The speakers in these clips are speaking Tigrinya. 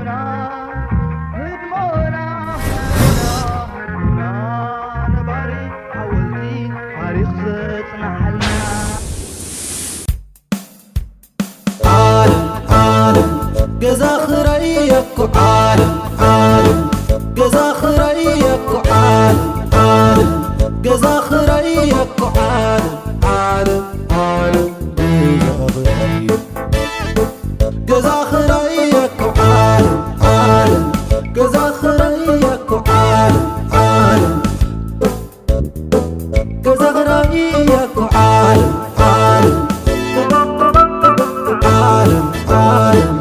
ህድሞና፣ ህድሞና፣ ህድሞና፣ ነባሪ ሓወልቲ ታሪኽ ዘጽንሓልና። ዓለም ዓለም ገዛ ኽራይ እኮ ዓለም ዓለም ገዛ ኽራይ እኮ ዓለም ዓለም ገዛ ኽራይ እኮ ዓለም ዓለም ዓለም ገዛ ኽራይ ገዛ ኽራይ እኮ ዓለም ዓለም ገዛ ኽራይ እኮ ዓለም ዓለም ገዛ ኽራይ እኮ ዓለም ዓለም ዓለም ዓለም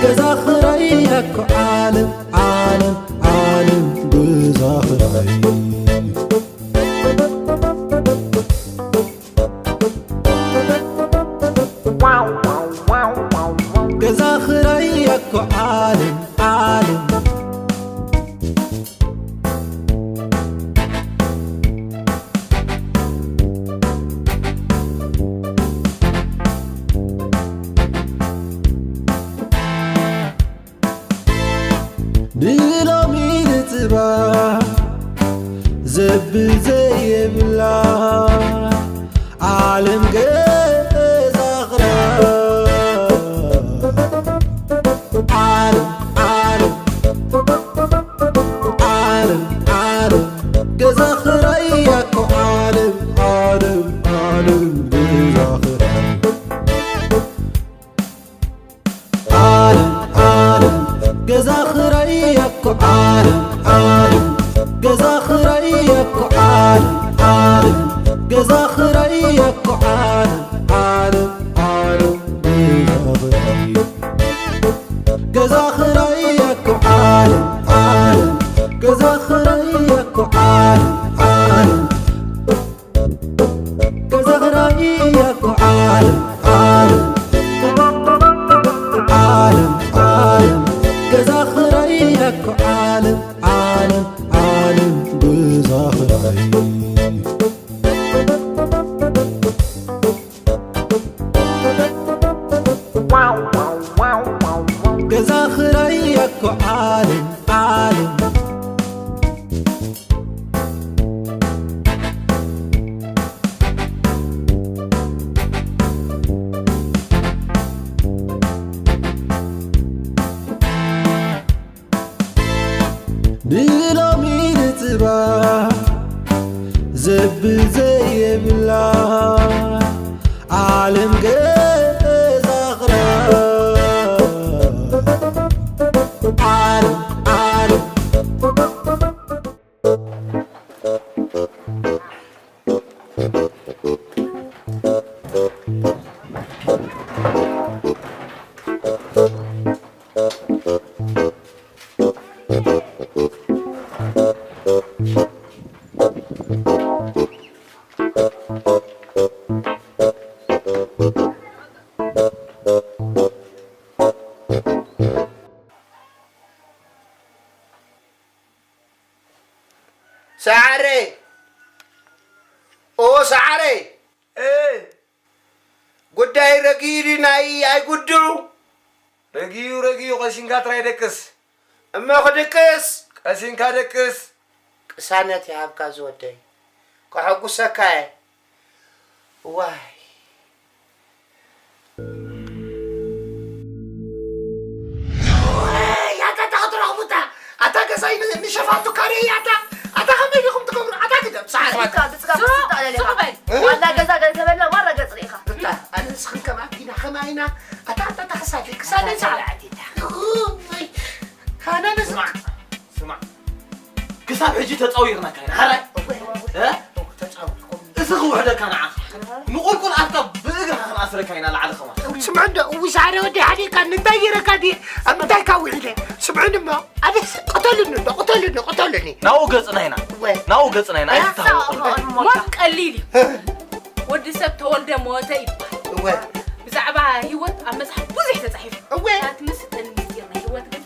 ገዛ ኽራይ እኮ ዓለም ዓለም ዓለም ገዛ ኽራይ ገዛ ኽራይ እኮ ዓለም ዓለም ብሎሚ ንጽባሕ ዘብል ዘየብላ ዓለም ገዛ ኽራይ ዓለም ዓለም ዓለም ዓለም ገዛ ኽራይ እያ እኮ ዓለም ዓለም ዓለም ገዛ ኽራይ ዓለም ዓለም ገዛ ኽራይ እኮ ዓለም ዓለም ገዛ ኽራይ እኮ ዓለም ዓለም ገዛ ኽራይ እኮ ዓለም ዓለም ዓለም ገዛ ኽራይ ገዛ ኽራይ እኮ ዓለም ዓለም ገዛ ኽራይ እኮ ዓለም ዓለም ገዛ ኽራይ እኮ ዓለም ዓለም ዓለም ዓለም ገዛ ኽራይ እኮ ዓለም ዓለም ዓለም ገዛ ኽራይ ገዛ ኽራይ እኮ ዓለም ዓለም ብሎሚ ንጽባሕ ዘብል ዘየብላ ዓለም ገዛ ኽራይ ዓለም ዓለም ሰዓረ! ኦ ሰዓረ! እ! ጉዳይ ረጊኡ ድዩ ናይ ኣይጉዱ? ረጊኡ፣ ረጊኡ፣ ቀሲንካ ጥራይ ደቅስ። እሞ ክድቅስ? ቀሲንካ ደቅስ። ቅሳነት ይሃብካ ዝወደይ። ከሐጉሰካ እየ። ዋይ። ያታ ታኽትረኽቡታ። ኣታ ገዛይ ን-፣ ንሸፋቱ ካሬ ያታ። ኣታ ከመይ ዲኹም ትገብሩ? ኣታ ግደም፣ ሰዓረ። ብጽጋ፣ ብጽጋ፣ ስሩዕ፣ ብጽጋ ኣለሌኻ። ስሩዕ በል። ዋና ገዛ ገንዘበልና ማራ ገጽ ርኢኻ። እታ፣ ኣነ ንስኽን ከም ኣቢና፣ ከማይና። ኣታ፣ ኣታ፣ ኣታ፣ ክሳደይ፣ ክሳደይ፣ ሰዓረ። ኣታ፣ ኣታ። ኡይ፣ ኣነ ንስ- ስማዕ፣ ስማዕ። ክሳብ ሕጂ ተጻዊርናካ ኢና። ሓራይ? እወ፣ እወ፣ እ? እወ፣ ተጻዊርኩም። እዚ ክውሕደካ ንዓኻ። ንቑልቁል ኣፍካ ብእግርኻ ክንኣስረካ ኢና ላዕሊ ከማን። ስምዑ እንዶ፣ እዊ ሰዓረ ወዲ ሓዲእካ፣ ንምንታይ ገይረካ ድየ? ኣብ ምንታይ ካብ ውዒለ? ስምዑኒ እሞ፣ ኣበስ፣ ቅተሉኒ እንዶ፣ ቅተሉኒ፣ ቅተሉኒ። ናብኡ ገጽና ኢና። እወ። ናብኡ ገጽና ኢና። ኣይትታወቑ። ሞት ቀሊል እዩ። ወዲ ሰብ ተወልደ ሞተ ይበሃል። እወ። ብዛዕባ ህይወት ኣብ መጽሓፍ ብዙሕ ተጻሒፉ። እወ። ናትምስ ጥልሚት ናይ ህይወት ግን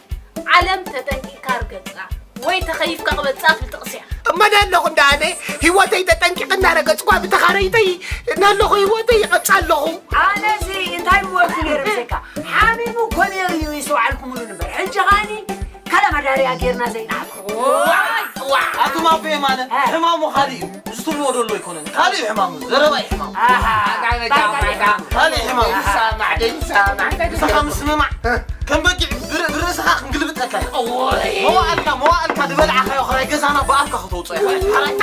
ዓለም ተጠንቂቕካ ርገጻ ወይ ተኸይፍካ ቅበጻ ትብል ጥቕሲ እያ። እመነ ኣለኹ እንዳ ኣነ ህይወተይ ተጠንቂቐ እናረገጽኳ ብተኻረይተይ እናለኹ ህይወተይ ይቐጻ ኣለኹ። ኣነሲ እንታይ ምበልኩ ነይረ ብዘይካ ሓሚሙ ኮነ እዩ ይሰውዓልኩምሉ ንበር። ሕጂ ኸኣኒ ዳርያ ጌርና ዘይንዓብሮ። ኣቱም ኣቦ የማነ፣ ሕማሙ ካልእ እዩ። ዝትብልዎ ደሎ ኣይኮነን። ካልእ እዩ ሕማሙ። ዘረባ እዩ ሕማሙ። ኣሃ፣ ካልእ ሕማሙ። ይሰማዕ ዶ ይሰማዕ? ንስኻ ምስምማዕ፣ ከም በጊዕ ብር-፣ ብርእስኻ ክንግልብጠካ ኢና። መዋእልካ፣ መዋእልካ ዝበልዓኻዮ ኽራይ ገዛና ብኣፍካ ከተውፅኦ ኢኻ። ሓራይ።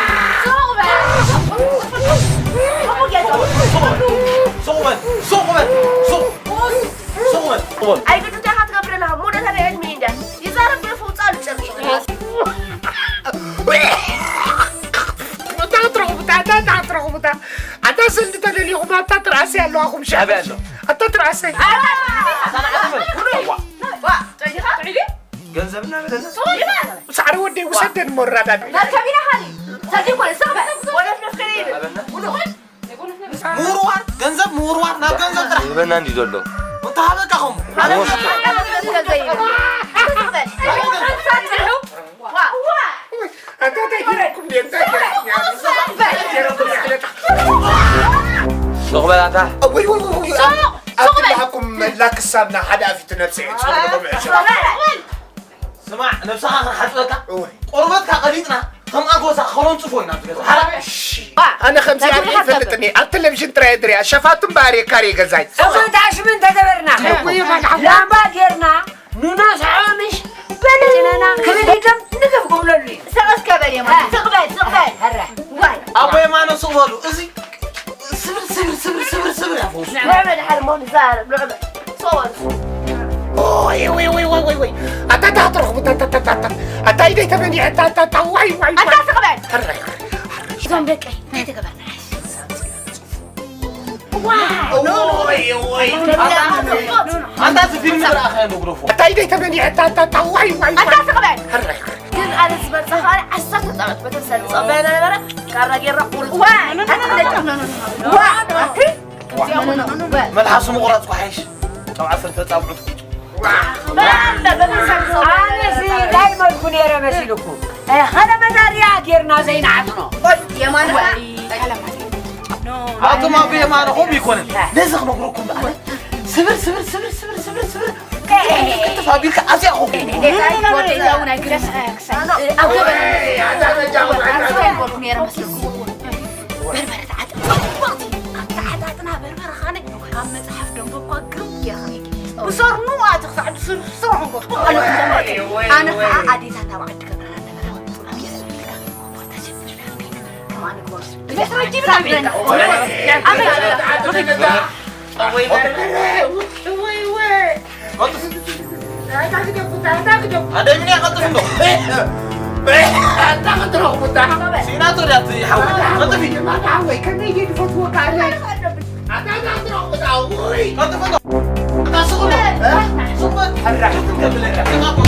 ሱቕ በል። ሱቕ በል። ሱቕ በል። ሱቕ በል። ሱቕ በል። ኣይግድን ኢኻ ትገብር ኣለኻ። ሞደታ ናይ ዕድመ እንዳ ይዛረብ ብለፉ ውፃሉ ጨርቂ። ኣታ ክትረኽቡ፣ ኣታ፣ ኣታ ክትረኽቡ፣ ኣታ፣ ኣታ ሰልዲ ተደሊኹም፣ ኣታ ትርኣሲ ኣለዋኹም፣ ሻዕቢ ኣሎ። ኣታ ትርኣሲ። ኣታ ንዓኹም። ዋ፣ ዋ፣ ጠይኻ? ገንዘብ እናበለና። ሳዕሪ ወደይ ውሰደን ሞራዳድ። መርከብ ኢና ኻሊ። ሰልዲ ኮነ፣ ስቕ በል። ወደፍ ነፍከደ ይብል። ምውርዋር፣ ገንዘብ ምውርዋር፣ ናብ ገንዘብ ጥራሕ። ይህበና እንዲ ዘሎ። እንተሃበካ ኸሙ። ኣታ እንታይ ገይረኩም ድየ? እንታይ ገይረኩም? ሱቕ በል ኣታ። ወይ፣ ወይ፣ ወይ፣ ወይ። ሱቕ፣ ኣብ ሱቕ በል። ትለሃኩም መላ ክሳብና ሓደ ኣፊት ነብሰ እየ። ሱቕ በል። ስማዕ፣ ነብስኻ ክንሓጽበካ፣ እወ። ቆርበትካ ቀሊጥና፣ ከም ኣጎዛ ከነንጽፎ ኢና ኣብቲ ገዛ። ሓራይ። እሺ። ኣነ ከምዚ ኣነ ኣይፈልጥን እየ። ኣብ ቴሌቪዥን ጥራይ እየ ዝሪኣ። ሸፋቱ እምበኣር እየ ካሬ ገዛይ። እኹል ታሽሚ እንተገበርና፣ እወ። ላምባ ጌርና፣ ንነስዖ ምሽ በለና፣ ክብል ደም ንገፍ ክብለሉ እዩ። ስቕ እስከ በል የማነ፣ ስቕ በል፣ ስቕ በል። ኣረ። ዋይ። ኣቦ የማነ ስቕ በሉ። እዚ ስብር፣ ስብር፣ ስብር፣ ስብር፣ ስብር ያፈውሱ። ንዕመ ድሓር እሞ ንዛረብ፣ ንዕመ። ሶወር። ኦይ፣ ወይ፣ ወይ፣ ወይ፣ ወይ፣ ወይ። ኣታ፣ ኣታ፣ ኣታ፣ ኣታ፣ ኣታ፣ ኣታ፣ ኣታ፣ ኢደይ ተመኒዐ፣ ኣታ፣ ኣታ፣ ኣታ፣ ዋይ፣ ዋይ፣ ኣታ ዋይ። ስቕ በል። ሕራይ፣ ሕራይ፣ ሕራይ። እዞም ደቀይ፣ እንታይ ተገበርና? ዋይ። ኦይ፣ ኦይ። ኣታ፣ ኣታ፣ እዚ ፊልም ዝረኣኻዮ ዶ ግደፎ። ኣታ፣ ኢደይ ተመኒዐ፣ ኣታ፣ ኣታ፣ ኣታ፣ ዋይ፣ ዋይ፣ ኣታ ዋይ። ስቕ በል። ሕራይ፣ ሕራይ። ግን ኣነ ዝበልጸ ኸኣ ዓሰርተ ጻዕት በተሰል ጸበለ ነበረ፣ ካራ ጌራ ቁርጥ። ዋይ። ኣታ፣ ኣታ፣ ዋ። ከምዚኣ ኾነ። መልሓሱ ምቑራጽ ኳሓይሽ። ካብ ዓሰርተ ጻብዑት። ኣነሲ እንታይ መልኩ ነይረ መሲልኩ? እ፣ ኸነ መዛርያ ጌርና ዘይንዓጥኖ። የማነ። ኣቱም ኣቦ የማነ ኾም ይኮነን። ነዚ ክነግረኩም ደኣ። ስብር፣ ስብር፣ ስብር፣ ስብር፣ ስብር፣ ስብር። ክትፍ ኣቢልካ ኣዝያ ኾም። በርበረ ተዓጠ። ጽቡቕቲ። ኣተዓጣጥና በርበረ ኻነ ካብ መጽሓፍ ደንበብኳ ግርም ጌርካ። ብሰርኑ ኣቲ ክሳዕ ድስርስሮ ኾንጎ። ኣነ ኸዓ ኣዴታት ኣብ ዓዲ ገብረና ነበራ። ኣደይ ምን ያቀጥፍ እንዶ? ኣታ ክትረኽቡ እታ። ሲናቶ ዳት ይሓው። ቀጥፊ። ማታ ሓወይ፣ ከመይ ድየ ዝፈትወካ ኣለ። ኣታ ክትረኽቡ እታ፣ ውይ። ቀጥፍ እንዶ። ኣታ ስቑ። እ? ስቑ። ሕራ። ስቑ።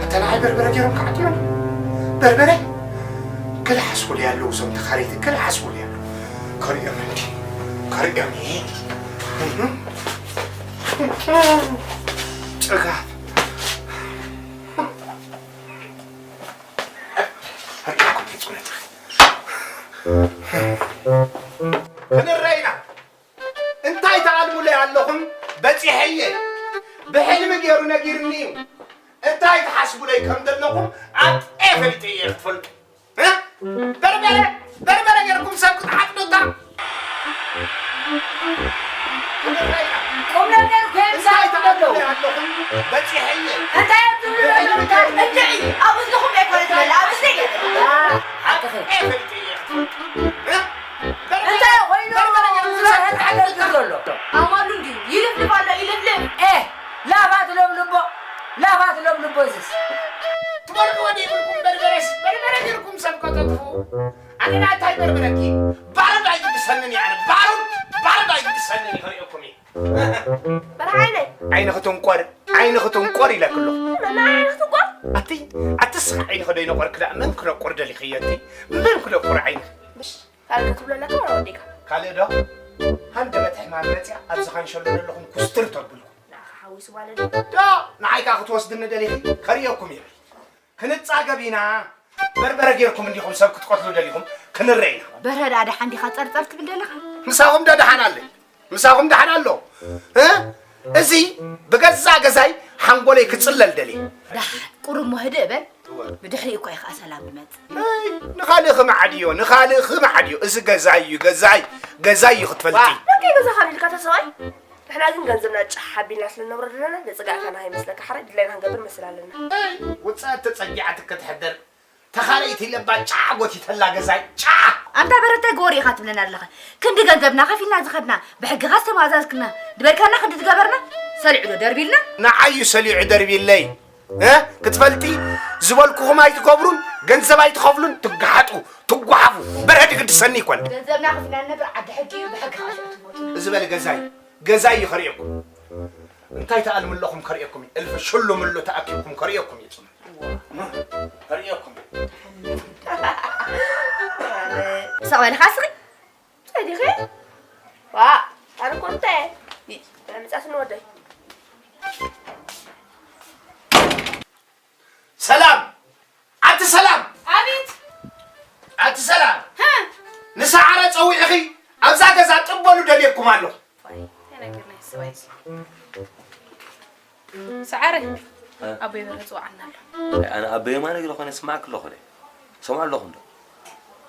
ኣታ ንዓይ በርበረ ገይሮም ክዓጥሎም። በርበረ? ገለ ሓስቡ ኣለዉ እዞም ተኻረይቲ፣ ገለ ሓስቡ ኣለዉ። ከርእዮም እንዲ፣ ከርእዮም እየ። ጭጋፍ። ርእየኩም ይጹነትኺ። ክንረኢና። እንታይ ትኣልሙለይ ኣለኹም? በጺሐየ። ብሕልሚ ገይሩ ነጊርኒ እዩ። እንታይ ትሓስቡለይ ከም ዘለኹም ኣጥዕየ ፈሊጠ እየ ክትፈልጡ። እ? በርበረ፣ በርበረ ገይርኩም ሰብ ክትሓጥኑ እታ። ቁም ነገር እኮ እንታይ የምሳሌ ትኣልሙለይ ኣለኹም? በጺሐየ። እንታይ የምሳሌ ብሕልሚ ገይሩ ነጊርኒ እዩ። ኣብ እዝንኹም ኣይኮነ ትበልዕ፣ ኣብ እዝነይ ገይሩ። ኣጥዕየ ፈሊጠ እየ ክትፈልጡ። እ? እንታይ ኮይኑ ዝበሃል ሓገር ዘሎ? ኣማሉ እንድዩ ይልፍልፍ ኣሎ፣ ይልፍልፍ። ኤ፣ ላፋት ለብልቦ፣ ላፋት ለብልቦ እዝስ። ትበልዕዎ ዶ ይብልኩም በርበረስ? በርበረ ገይርኩም ሰብ ከተጥፉ። ኣነ ናታይ በርበረኪ? ባረድ ኣይግድሰንን እየ ኣነ። ባረድ፣ ባረድ ኣይግድሰንን እየ፣ ከርእየኩም እየ። በርሃ ዓይነይ። ዓይንኺ ትንቆር፣ ዓይንኺ ትንቆር ኢለኪ ኣለኹ። መና ዓይንኺ ትንቆር? ኣቲ ኣቲ ስኻ ዓይንኺ ዶ ይነቆርክ ደኣ? መን ክነቁር ደሊኽዮ ኣቲ? መን ክነቁር ዓይንኺ? ብሽ ካልእ ክትብሎ ኣለካ ወላ ወዲእካ? ካልእ ዶ? ሃንደበት ሕማም መጽያ ኣብዚ ካንሸሎ ዘለኹም ኩስትር ተብልኩ። ንዓኻ ሓዊሱ ማለት እዩ። ዶ ንዓይ ከኣ ክትወስድኒ ደሊኺ? ከርእየኩም እየ። ክንጻገብ ኢና። በርበረ ጌርኩም እንዲኹም ሰብ ክትቀትሉ ደሊኹም? ክንረይ ኢና። በርሀ ደኣ ደሓን ዲኻ ጸርጸር ትብል ዘለኻ? ምሳኹም ዶ ደሓን ኣለይ? ምሳኹም ደሓን ኣሎ? እ? እዚ ብገዛ ገዛይ ሓንጎለይ ክጽለል ደልየ። ደሓን ቁሩብ እሞ ህድእ በል። እወ። ብድሕሪኡ እኮ እዩ ኸኣ ሰላም ዝመጽእ። እይ፣ ንኻልእኺ መዓድዮ፣ ንኻልእኺ መዓድዮ። እዚ ገዛይ እዩ፣ ገዛይ፣ ገዛይ እዩ ክትፈልጢ። ዋ፣ ደቂ ገዛኻ ኢልካ ተሰብኣይ? ንሕና ግን ገንዘብና ጫሕ ኣቢልና ስለ ንነብሮ ዘለና፣ ዘጸጋዕካና ከይመስለካ፣ ሓራይ ድላይና ክንገብር መስል ኣለና። እይ፣ ውጽኣት ተጸጊዓትኪ ትሕደር። ተኻረይቲ ለባ ጫ ጎቲተላ ገዛይ፣ ጫ። ኣንታ በረታይ ጎሪ ኢኻ ትብለና ኣለኻ። ክንዲ ገንዘብና ከፊልና ዝኸድና፣ ብሕግኻ ዝተማእዛዝክና፣ ዝበልካና ክንዲ ዝገበርና፣ ሰሊዑ ዶ ደርቢልና? ንዓይ እዩ ሰሊዑ ደርቢለይ። እ? ክትፈልጢ፣ ዝበልኩኹም ኣይትገብሩን፣ ገንዘብ ኣይትኸፍሉን፣ ትገሓጡ፣ ትጓሓፉ። በርሀ ድግድሰኒ ይኮን። ገንዘብና ከፊልና ንነብር ዓዲ ሕጊ እዩ፣ ብሕግኻ ሽዑ ትሞቱ። እዚ በል ገዛይ፣ ገዛይ እዩ ከርእየኩም። እንታይ ትኣልሙ ኣለኹም ከርእየኩም እዩ። እልፊ ሽሉምሉ ተኣኪብኩም ከርእየኩም እዩ። ጽኑ። ከርእየኩም። ሰቕ በልኻ ስኺ። እንታይ ዲኺ? ዋ፣ ኣነ እኮ እንታይ እየ? ምጻት ንወደይ። ሰላም! ኣቲ ሰላም! ኣቤት! ኣቲ ሰላም! ሃ! ንሰዓረ ጸዊዕኺ ኣብዛ ገዛ ጥበሉ ደልየኩም ኣለኹ። ዋይ፣ እንታይ ነገር ናይ ሰብኣይ እዚ? ሰዓረ፣ እ? ኣቦይ በርሀ ጽውዓና ኣሎ። ኣይ፣ ኣነ ኣቦይ የማነ ግደ ኾነ ስማዕክ ኣለኹ ደ። ሰምዖ ኣለኹ እንዶ።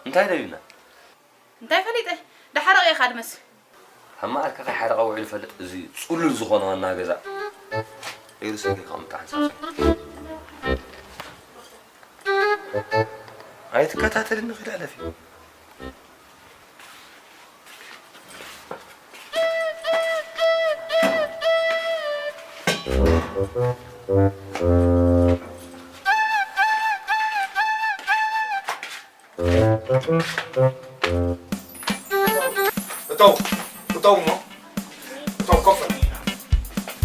እንታይ ደልዩና? እንታይ ፈሊጠ? ደሓረቐ ኢኻ ድመስል። ኣብ መዓልካ ከይሓረቐ ውዒሉ ይፈልጥ፣ እዚ ጽሉል ዝኾነ ዋና ገዛ። ኢሉ ሰጊርካ ምጣ ሓንሳብ ሰጊር። ኣይትከታተልኒ፣ ኺድ ሕለፊ። እተው፣ እተው እሞ፣ እተው፣ ኮፍ በል፣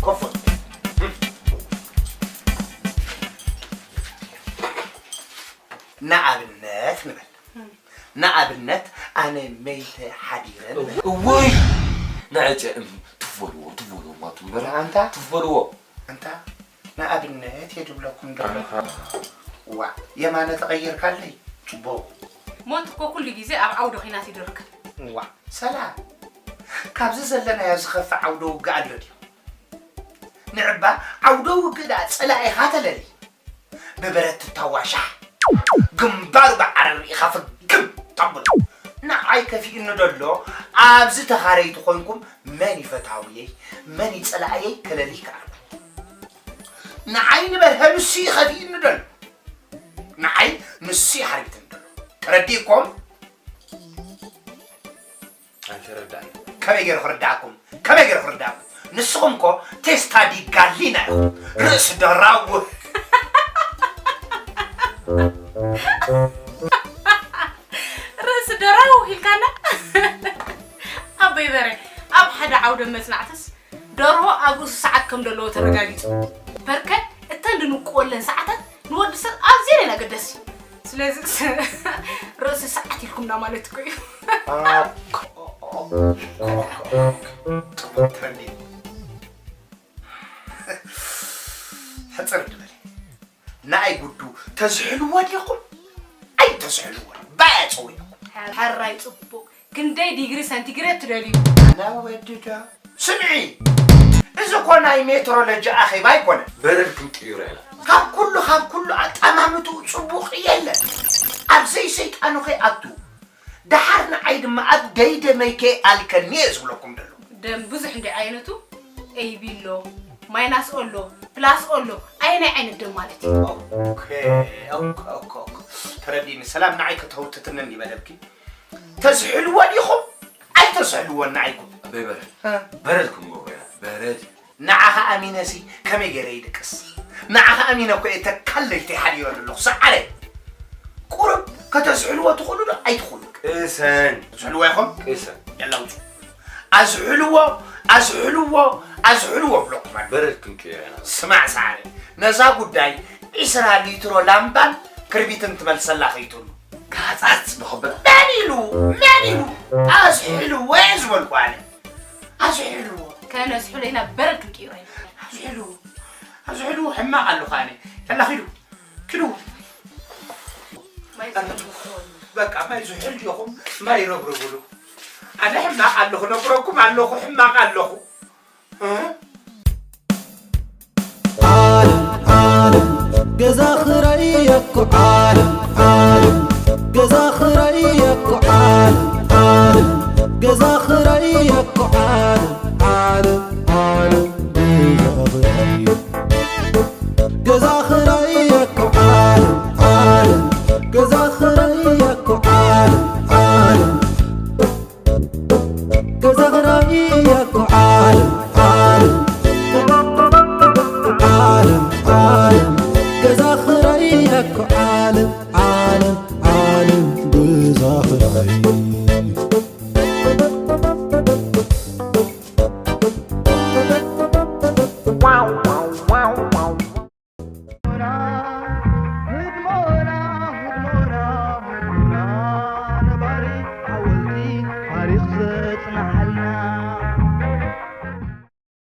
ኮፍ በል። ንኣብነት ንበል፣ ንኣብነት ኣነ መይተ ሓዲረ ንበል። እወይ! ንዕጨ እም፣ ትፈርዎ፣ ትፈርዎ፣ ማቱ በላ ኣንታ? ትፈርዎ። ኣንታ ንኣብነት እየ ድብለኩም ደሎ። ኣሃ። ዋ፣ የማነ ተቐይርካለይ? ጽቡቕ። ሞት እኮ ኩሉ ግዜ ኣብ ዓውደ ኲናት እዩ ዝርከብ። ዋ፣ ሰላም። ካብዚ ዘለናዮ ዝኸፍእ ዓውደ ውግእ ኣሎ ድዩ? ንዕባ ዓውደ ውግእ ደኣ ጸላኢኻ ተለሊ። ብብረት ትታዋሻሕ። ግንባሩ ብዓረር ኢኻ ፍግም ተብሎ። ንዓይ ከፊእኒ ደሎ፣ ኣብዚ ተኻረይቲ ኮይንኩም መን እዩ ፈታውየይ፣ መን እዩ ጸላእየይ ከለሊ ይከኣልኩ። ንዓይ ንበርሀ ንሱ እዩ ከፊእኒ ደሎ። ንዓይ ንሱ እዩ ሓሪትኒ ደሎ። ተረዲእኩም? ኣይተረዳእን። ከመይ ገይረ ክርዳእኩም? ከመይ ገይረ ክርዳእኩም? ንስኹም እኮ ቴስታ ዲጋሊና ኢኹም። ርእሲ ደራው። ርእሲ ደራው ኢልካና? ኣቦይ በረ፣ ኣብ ሓደ ዓውደ መጽናዕትስ ደርሆ ኣብ ርእሱ ሰዓት ከም ዘለዎ ተረጋጊጹ። በርከ እተን ድንቅወለን ሰዓታት ንወዲ ሰብ ኣዝየን እየን ኣገደስቲ። ስለዚ ርእሲ ሰዓት ኢልኩምና ማለት እኮ እዩ። ኣኮ፣ ኣኮ፣ ኣኮ፣ ኣኮ። ጽቡቕ ትረኒ። ሕጽር ድበል። ንኣይ ጉዱ ተዝሕልዎ ዲኹም? ኣይተዝሕልዎ። ባያ ጸዊዕኩም። ሕራይ ጽቡቕ። ክንደይ ዲግሪ ሰንቲግሬድ ትደልዩ? ኣነ ወድዳ። ስምዒ፣ እዚ እኮ ናይ ሜትሮሎጂ ኣኼባ ኣይኮነን። በረድ ክንቅይሮ ኢና። ካብ ኩሉ፣ ካብ ኩሉ ኣጠማምትኡ ጽቡቕ የለን። ኣብ ዘይሰይጣኑ ከይኣቱ። ደሓር ንዓይ ድማ ኣብ ደይ ደመይ ከይኣልከኒ እየ ዝብለኩም ደሎ። ደም ብዙሕ እንዲ ዓይነቱ፣ ኤ ቢ ኣሎ፣ ማይናስ ኦ ኣሎ፣ ፕላስ ኦ ኣሎ። ኣየናይ ዓይነት ደም ማለት እዩ? ኦኬ፣ ኦኬ፣ ኦኬ፣ ኦኬ። ተረዲኒ። ሰላም ንዓይ ከተህውትትኒ እንዲ መደብኪ። ተዝሕልዎ ዲኹም? ኣይተዝሕልዎን ንዓይኩም። ኣበይ በረድ? እ? በረድ ክንገብሮ ኢና። በረድ እዩ። ንዓኻ ኣሚነሲ ከመይ ገይረ ይድቅስ? ንዓኻ ኣሚነ እኮ እየ ተካል ለይተይ ሓዲረ ዘለኹ። ሰዓረ። ቁሩብ ከተዝሕልዎ ትኽእሉ ዶ ኣይትኽእሉ? ቅሰን። ዝሕልዎ ኢኹም? ቅሰን። የላ ውጹ። ኣዝሕልዎ፣ ኣዝሕልዎ፣ ኣዝሕልዎ ብለኩም ኣሎ። በረድ ክንቅይር ኢና። ስማዕ ሰዓረ። ነዛ ጉዳይ ዒስራ ሊትሮ ላምባን ክርቢትን ትመልሰላ ከይትህሉ። ካጻጽ ብኽብር መን ኢሉ? መን ኢሉ? ኣዝሕልዎ እየ ዝበልኩ ኣነ። ኣዝሕልዎ። ከነዝሕሎ ኢና በረድ ውቂዑ ኣይንብሎ። ኣዝሕልዎ። ኣዝሕልዎ ሕማቕ ኣለኹ ኣነ። ተላኺዱ። ክዱ። ማይ ዝሕል በቃ ማይ ዝሕል ዲኹም ማይ ረብርቡሉ። ኣነ ሕማቕ ኣለኹ ነግረኩም ኣለኹ ሕማቕ ኣለኹ። እ? ዓለም ዓለም ገዛ ኽራይ እኮ ዓለም ዓለም ገዛ ኽራይ እኮ ዓለም ዓለም ገዛ ኽራይ እኮ ዓለም ዓለም ዓለም ገዛ ኽራይ ገዛ ኽራይ እኮ ዓለም ዓለም ገዛ ኽራይ እኮ ዓለም ዓለም ገዛ ኽራይ እኮ ዓለም ዓለም ዓለም ዓለም ገዛ ኽራይ እኮ ዓለም ዓለም ዓለም ገዛ ኽራይ